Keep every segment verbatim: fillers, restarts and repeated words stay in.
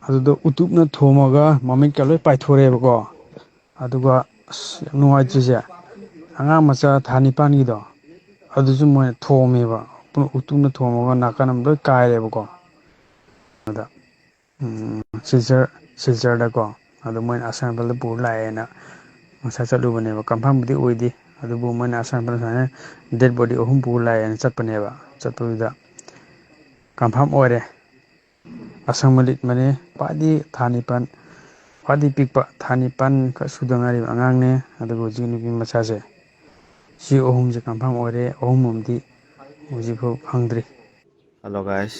ꯑꯗꯨꯗ ꯎꯇꯨꯞꯅ ꯊꯣꯝꯃꯒ ꯃꯃꯤꯠꯀ ꯂꯣꯏ ꯄꯥꯏꯊꯣꯔꯛꯑꯦꯕꯀꯣ꯫ ꯑꯗꯨꯒ ꯑꯁ, ꯌꯥꯝ ꯅꯨꯡꯉꯥꯏꯇ꯭ꯔꯤꯁꯦ, ꯑꯉꯥꯡ ꯃꯆꯥ ꯊꯥ ꯅꯤꯄꯥꯟꯒꯤꯗꯣ, ꯑꯗꯨꯁꯨ ꯃꯣꯏꯅ ꯊꯣꯝꯃꯦꯕ꯫ ꯎꯇꯨꯞꯅ ꯊꯣꯝꯃꯒ ꯅꯥꯀꯟ ꯑꯃ ꯂꯣꯏ ꯀꯥꯏꯔꯦꯕꯀꯣ꯫ ꯑꯗ ꯁꯤꯜꯆꯔ ꯁꯤꯜꯆꯔꯗꯀꯣ꯫ ꯑꯗꯣ ꯃꯣꯏꯅ ꯑꯁꯥꯝ ꯔꯥꯏꯐꯜꯗ ꯄꯨꯔ ꯂꯥꯛꯑꯦꯅ ꯉꯁꯥꯏ ꯆꯠꯂꯨꯕꯅꯦꯕ꯫ ꯀꯟꯐꯥꯔꯝꯕꯨꯗꯤ ꯑꯣꯏꯗꯦ, ꯑꯗꯨꯕꯨ ꯃꯣꯏꯅ ꯑꯁꯥꯝ ꯔꯥꯏꯐꯜ ꯁꯨꯃꯥꯏꯅ ꯗꯦꯠ ꯕꯣꯗꯤ ꯑꯍꯨꯝ ꯄꯨꯔ ꯂꯥꯛꯑꯦꯅ ꯆꯠꯄꯅꯦꯕ꯫ ꯆꯠꯄꯗꯨꯗ ꯀꯟꯐꯥꯔꯝ ꯑꯣꯏꯔꯦ꯫ ꯑꯁꯪꯕ ꯂꯤꯠ ꯃꯅꯦ, ꯈ꯭ꯋꯥꯏꯗꯒꯤ ꯊꯥ ꯅꯤꯄꯥꯟ, ꯈ꯭ꯋꯥꯏꯗꯒꯤ ꯄꯤꯛꯄ ꯊꯥ ꯅꯤꯄꯥꯟ ꯈꯛ ꯁꯨꯗ ꯉꯥꯏꯔꯤꯕ ꯑꯉꯥꯡꯅꯦ꯫ ꯑꯗꯨꯒ ꯍꯧꯖꯤꯛ ꯅꯨꯄꯤ ꯃꯆꯥꯁꯦ, ꯁꯤ ꯑꯍꯨꯝꯁꯦ ꯀꯟꯐꯥꯔꯝ ꯑꯣꯏꯔꯦ꯫ ꯑꯍꯨꯝ ꯑꯃꯗꯤ ꯍꯧꯖꯤꯛꯐꯥꯎ ꯐꯪꯗ꯭ꯔꯤ꯫ Hello guys,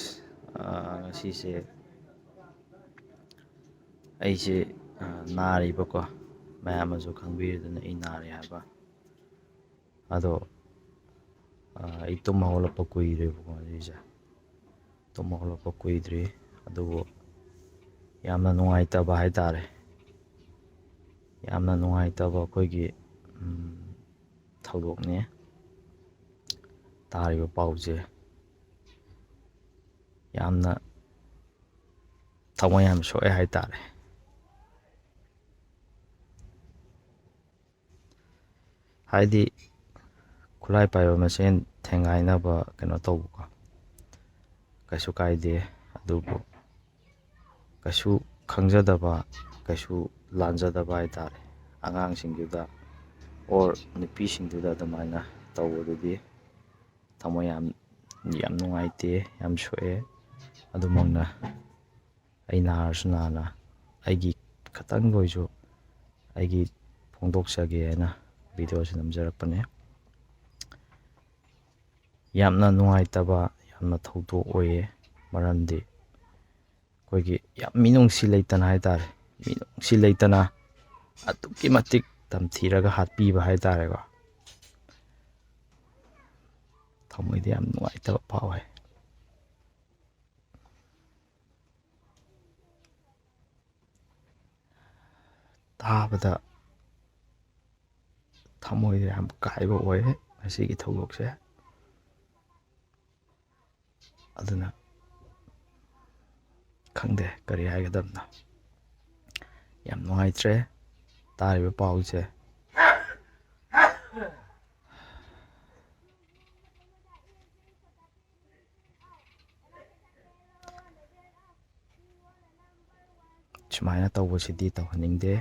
ꯑꯥ, ꯉꯁꯤꯁꯦ ꯑꯩꯁꯦ, ꯑꯥ, ꯅꯥꯔꯤꯕꯀꯣ, ꯃꯌꯥꯝꯅꯁꯨ ꯈꯪꯕꯤꯔꯦꯗꯅ ꯑꯩ ꯅꯥꯔꯦ ꯍꯥꯏꯕ꯫ ꯑꯗꯣ, ꯑꯥ, ꯑꯩ ꯇꯨꯝ ꯍꯧꯒꯠꯂꯛꯄ ꯀꯨꯏꯔꯦꯕꯀꯣ ꯉꯁꯤꯁꯦ꯫ ꯇꯨꯝ ꯍꯧꯒꯠꯂꯛꯄ ꯀꯨꯏꯗ꯭ꯔꯤ, ꯑꯗꯨꯕꯨ ꯌꯥꯝꯅ ꯅꯨꯡꯉꯥꯏꯇꯕ ꯍꯥꯏꯇꯥꯔꯦ꯫ ꯌꯥꯝꯅ ꯅꯨꯡꯉꯥꯏꯇꯕ ꯑꯩꯈꯣꯏꯒꯤ, ꯎꯝ, ꯊꯧꯗꯣꯛꯅꯤ ꯇꯥꯔꯤꯕ ꯄꯥꯎꯁꯦ꯫ ꯌꯥꯝꯅ ꯊꯃꯣꯏ ꯌꯥꯝ ꯁꯣꯛꯑꯦ ꯍꯥꯏꯇꯥꯔꯦ꯫ ꯍꯥꯏꯗꯤ ꯈꯨꯠꯂꯥꯏ ꯄꯥꯏꯕ ꯃꯁꯦꯟ ꯊꯦꯡꯒꯥꯏꯅꯕ ꯀꯩꯅꯣ ꯇꯧꯕꯀꯣ, ꯀꯩꯁꯨ ꯀꯥꯏꯗꯦ꯫ ꯑꯗꯨꯕꯨ ꯀꯩꯁꯨ ꯈꯪꯖꯗꯕ, ꯀꯩꯁꯨ ꯂꯥꯟꯖꯗꯕ ꯍꯥꯏꯇꯥꯔꯦ, ꯑꯉꯥꯡꯁꯤꯡꯗꯨꯗ or ꯅꯨꯄꯤꯁꯤꯡꯗꯨꯗ ꯑꯗꯨꯃꯥꯏꯅ ꯇꯧꯕꯗꯨꯗꯤ ꯊꯃꯣꯏ ꯌꯥꯝ, ꯌꯥꯝ ꯅꯨꯡꯉꯥꯏꯇꯦ, ꯌꯥꯝ ꯁꯣꯛꯑꯦ꯫ ꯑꯗꯨꯃꯛꯅ ꯑꯩ ꯅꯥꯔꯁꯨ ꯅꯥꯅ ꯑꯩꯒꯤ ꯈꯇꯪꯗ ꯑꯣꯏꯁꯨ ꯑꯩꯒꯤ ꯐꯣꯡꯗꯣꯛꯆꯒꯦ ꯍꯥꯏꯅ ꯚꯤꯗꯤꯑꯣꯁꯤ ꯅꯝꯖꯔꯛꯄꯅꯦ꯫ ꯌꯥꯝꯅ ꯅꯨꯡꯉꯥꯏꯇꯕ, ꯌꯥꯝꯅ ꯊꯧꯗꯣꯛ ꯑꯣꯏꯌꯦ꯫ ꯃꯔꯝꯗꯤ ꯑꯩꯈꯣꯏꯒꯤ ꯌꯥꯝ ꯃꯤꯅꯨꯡꯁꯤ ꯂꯩꯇꯅ ꯍꯥꯏꯇꯥꯔꯦ, ꯃꯤꯅꯨꯡꯁꯤ ꯂꯩꯇꯅ ꯑꯗꯨꯛꯀꯤ ꯃꯇꯤꯛ ꯇꯝꯊꯤꯔꯒ ꯍꯥꯠꯄꯤꯕ ꯍꯥꯏꯇꯥꯔꯦꯀꯣ꯫ ꯊꯃꯣꯏꯗ ꯌꯥꯝ ꯅꯨꯡꯉꯥꯏꯇꯕ ꯐꯥꯎꯋꯦ꯫ ꯇꯥꯕꯗ ꯊꯃꯣꯏꯗ ꯌꯥꯝ ꯀꯥꯏꯕ ꯑꯣꯏ ꯉꯁꯤꯒꯤ ꯊꯧꯗꯣꯛꯁꯦ꯫ ꯑꯗꯨꯅ ꯈꯪꯗꯦ ꯀꯔꯤ ꯍꯥꯏꯒꯗꯕꯅꯣ꯫ ꯌꯥꯝ ꯅꯨꯡꯉꯥꯏꯇ꯭ꯔꯦ ꯇꯥꯔꯤꯕ ꯄꯥꯎꯁꯦ꯫ ꯁꯨꯃꯥꯏꯅ ꯇꯧꯕꯁꯤꯗꯤ ꯇꯧꯍꯟꯅꯤꯡꯗꯦ꯫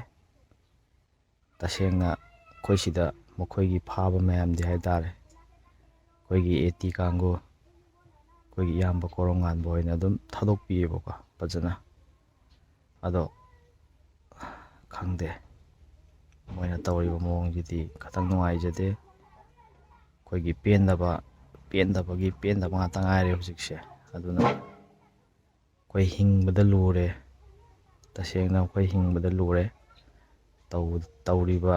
ꯇꯁꯦꯡꯅ ꯑꯩꯈꯣꯏ ꯁꯤꯗ ꯃꯈꯣꯏꯒꯤ ꯐꯥꯕ ꯃꯌꯥꯝꯗꯤ ꯍꯥꯏ ꯇꯥꯔꯦ, ꯑꯩꯈꯣꯏꯒꯤ ꯑꯦ ꯇꯤ ꯀꯥꯡꯕꯨ, ꯑꯩꯈꯣꯏꯒꯤ ꯏꯌꯥꯝꯕ ꯀꯣꯔꯣꯝꯉꯥꯟꯕ ꯍꯣꯏꯅ ꯑꯗꯨꯝ ꯊꯥꯗꯣꯛꯄꯤꯌꯦꯕꯀꯣ ꯐꯖꯅ꯫ ꯑꯗꯣ ꯈꯪꯗꯦ, ꯃꯣꯏꯅ ꯇꯧꯔꯤꯕ ꯃꯑꯣꯡꯁꯤꯗꯤ ꯈꯇꯪ ꯅꯨꯡꯉꯥꯏꯖꯗꯦ꯫ ꯑꯩꯈꯣꯏꯒꯤ ꯄꯦꯟꯗꯕ, ꯄꯦꯟꯗꯕꯒꯤ ꯄꯦꯟꯗꯕ ꯉꯥꯛꯇ ꯉꯥꯏꯔꯦ ꯍꯧꯖꯤꯛꯁꯦ꯫ ꯑꯗꯨꯅ ꯑꯩꯈꯣꯏ ꯍꯤꯡꯕꯗ ꯂꯨꯔꯦ, ꯇꯁꯦꯡꯅ ꯑꯩꯈꯣꯏ ꯍꯤꯡꯕꯗ ꯂꯨꯔꯦ꯫ ꯇꯧ-, ꯇꯧꯔꯤꯕ,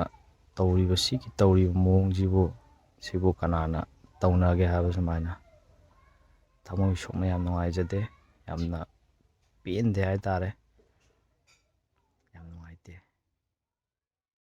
ꯇꯧꯔꯤꯕꯁꯤꯒꯤ, ꯇꯧꯔꯤꯕ ꯃꯑꯣꯡꯁꯤꯕꯨ, ꯁꯤꯕꯨ ꯀꯅꯥꯅ ꯇꯧꯅꯒꯦ ꯍꯥꯏꯕ ꯁꯨꯃꯥꯏꯅ? ꯊꯃꯣꯏ ꯁꯣꯛꯅ ꯌꯥꯝ ꯅꯨꯡꯉꯥꯏꯖꯗꯦ, ꯌꯥꯝꯅ ꯄꯦꯟꯗꯦ ꯍꯥꯏꯇꯥꯔꯦ꯫